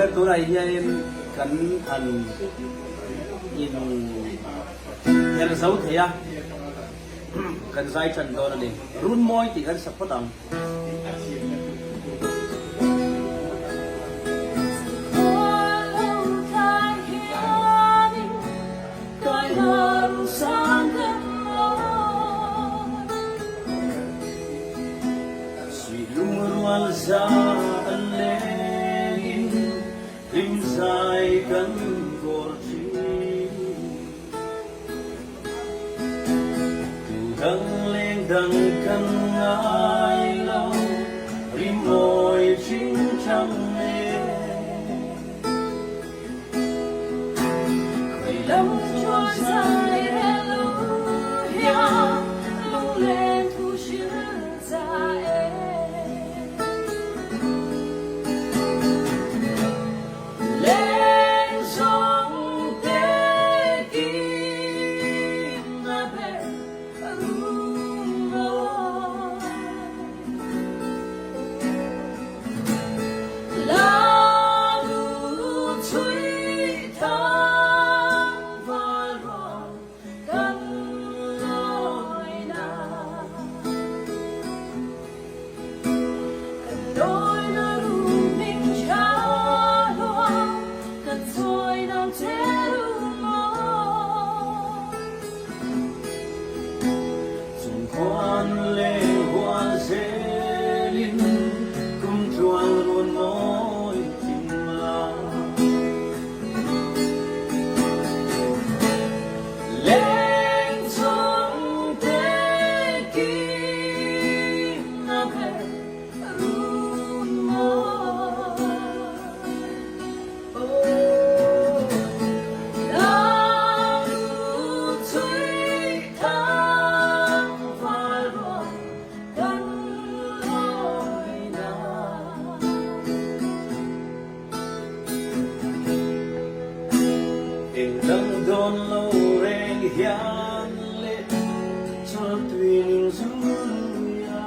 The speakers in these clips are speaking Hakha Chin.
le tunah hian kan han in her zo thei a, kan zai ṭan dawn a ni. Runmawi tih kan sa phawt ang. Lungrual za an leng in hlimzai kan kawr ṭhin. Tudang lengdang kan ngai lo, rimawi ṭingṭang ne. Lam chuan zai hallelujah, lunglen thu hril za e. Leng zong te kim na ber rum Chungkhuan le huan zel in kumtluang run mawi cim la. Leng chung te kim na ber run mawi. Engdang dawn lo reng hian le chawltui ning zuia.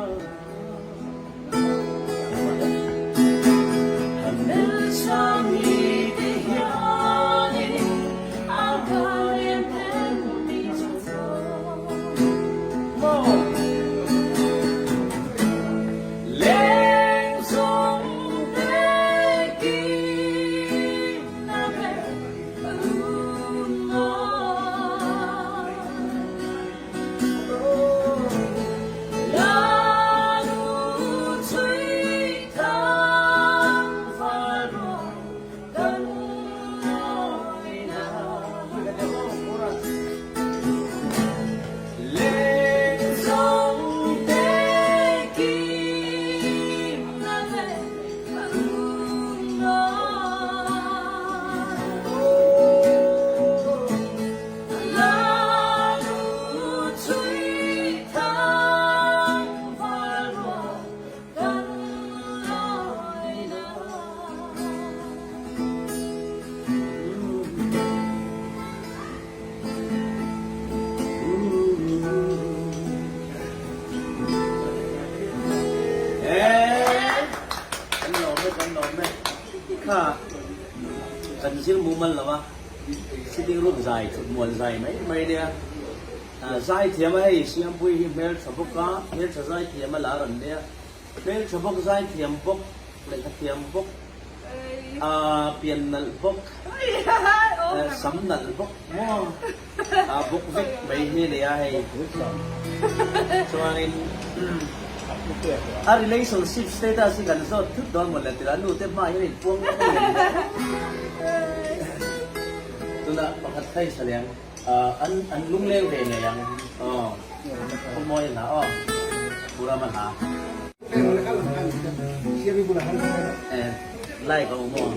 Kan lawm e, kan lawm e. Kha kan zir mumal lo a. Sitting room zai thutmuan zai mai mai nia. Zaithiam a hei Siampui hi hmeltha bawk a, hmeltha zaithiam a lar an nia. Hmeltha bawk, zaithiam bawk, lehkhathiam bawk, pian nalh bawk, sam nalh bawk maw bawk vek mai hi nia hei. Chuanin a relationship status hi kan zawt thut dawn maw le tila nu te hma hian inpuang vak a ni ang maw. Tunah pakhat kha i sa leng. An an lungleng ve ngei ang. Aw. Khuamawi hla aw. Purama hla. Eh, lai ka um aw.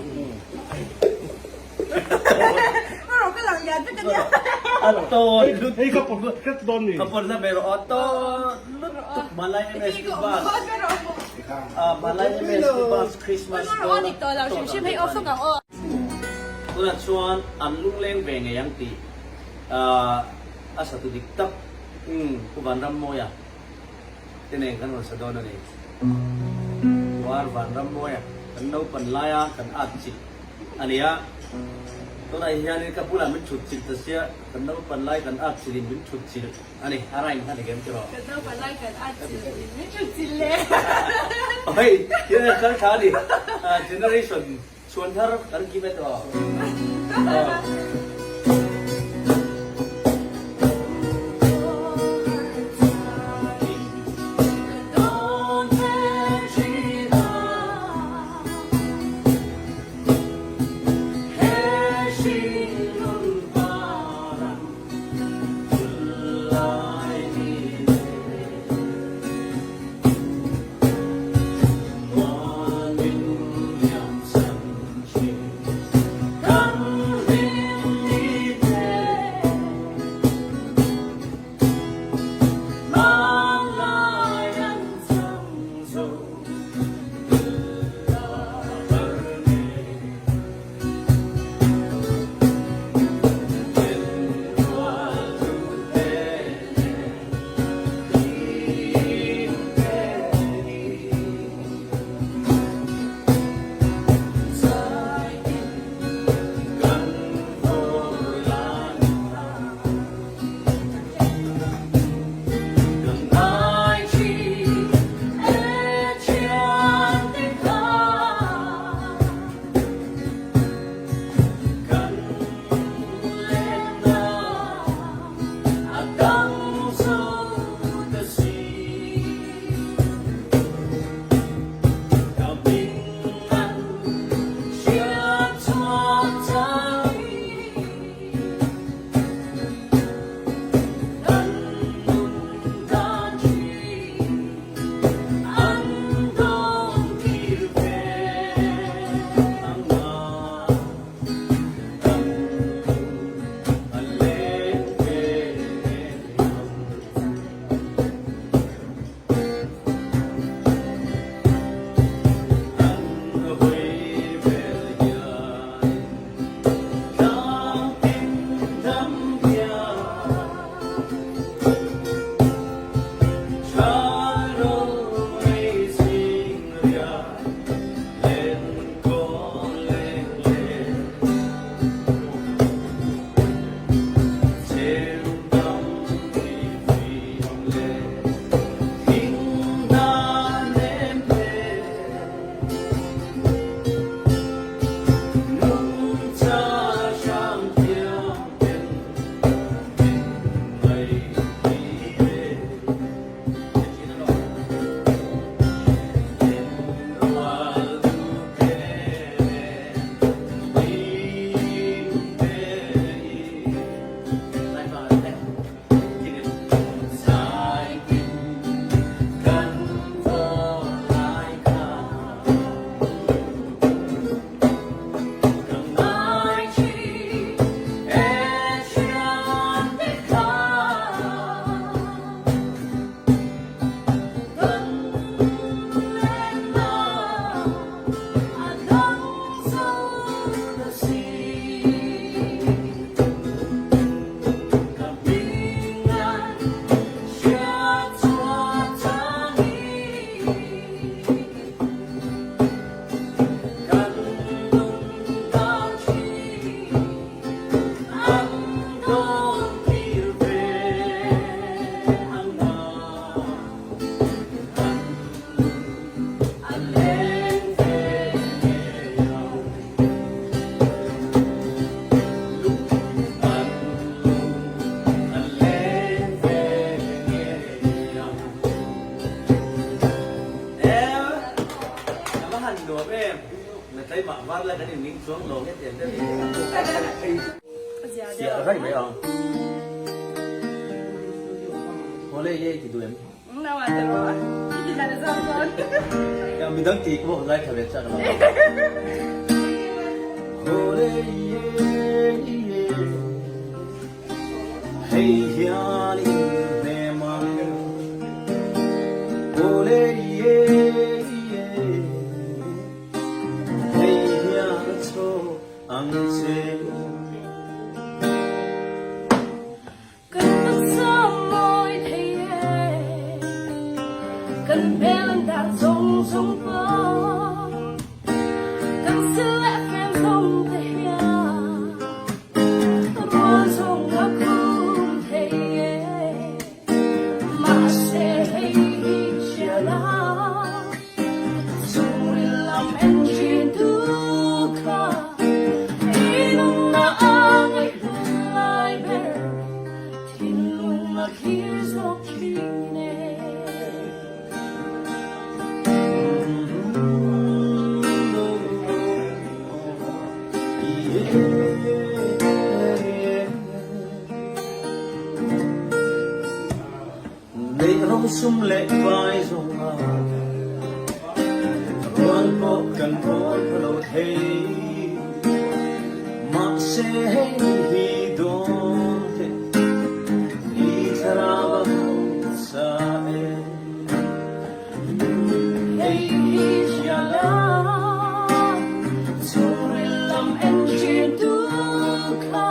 Ato lut. Hei ka pon ka don ni. Ka pon na pero ato lut tuk malay MS bus. Ah, malay MS bus Christmas. Tunah chuan an lungleng ve ngei ang tih a satu dik tak Pu Vanrammawia te nen kan rawn sa dawn a ni. War Vanrammawia kan naupan laia kan at chilh. A nia. Tunah hianin ka bulah min thut chilh ta sia, kan naupan lai kan at chilh in min thut chilh a ni. A rhyme kha ni kem tiraw? Kan naupan lai kan at chilh in min thut chilh le. Oi, thil a kal tha a ni. Generation chhuan thar kan kim e tiraw? Midang ti ko lai kha ve chak lo. Hei hian in hnem ang Awle ye ye Hei hian chaw ang che. Kan taksa mawi thei e, kan hmel an dah zong zong pa, kan sil le fem zong. Neih rosum le vai zongah rual pawh kan rawl lo thei. Mah se hei hi dawn te hi thlarau a sa e. Hei hi sia la, chungril lam en ṭhin tu kha,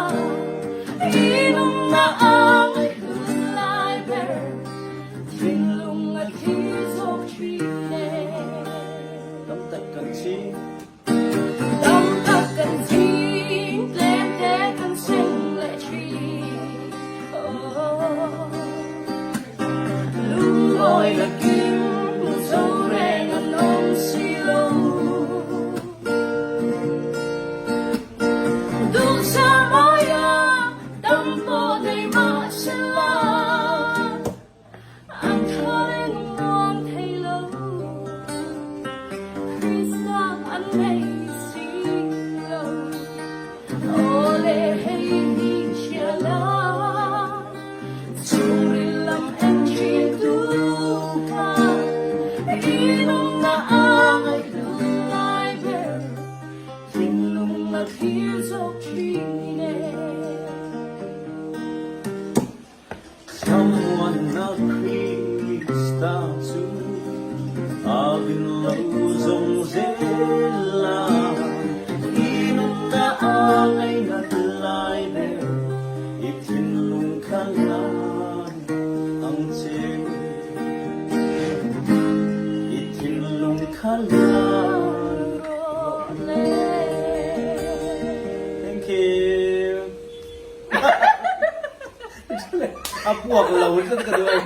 i nunnak ang ai hlut lai ber, thinlung a thi zawk ṭhin e. Tam tak kan si. Tam tak kan ching, tlemte kan sing le ṭhin. Oh. Lungawi lakin zo reng an um si lo. Duhsah mawi ah tam pawh nei mah sela, an thar in nuam thei lo. Krista an nei si lo. Aw le hei hi chia la, chungril lam en ṭhin tu kha, i nunnak a ngaihlu lai ber, thinlung a thlir zawk ṭhin e. Thlamuannak Krista cu a bin lo zong zel ah hi nunnak a ngaihnat lai ber i thinlung kha ngan ang che i thinlung kha ngan Thank you. A puak lo in ka duh.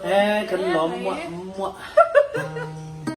Eh, kan lawm muah muah.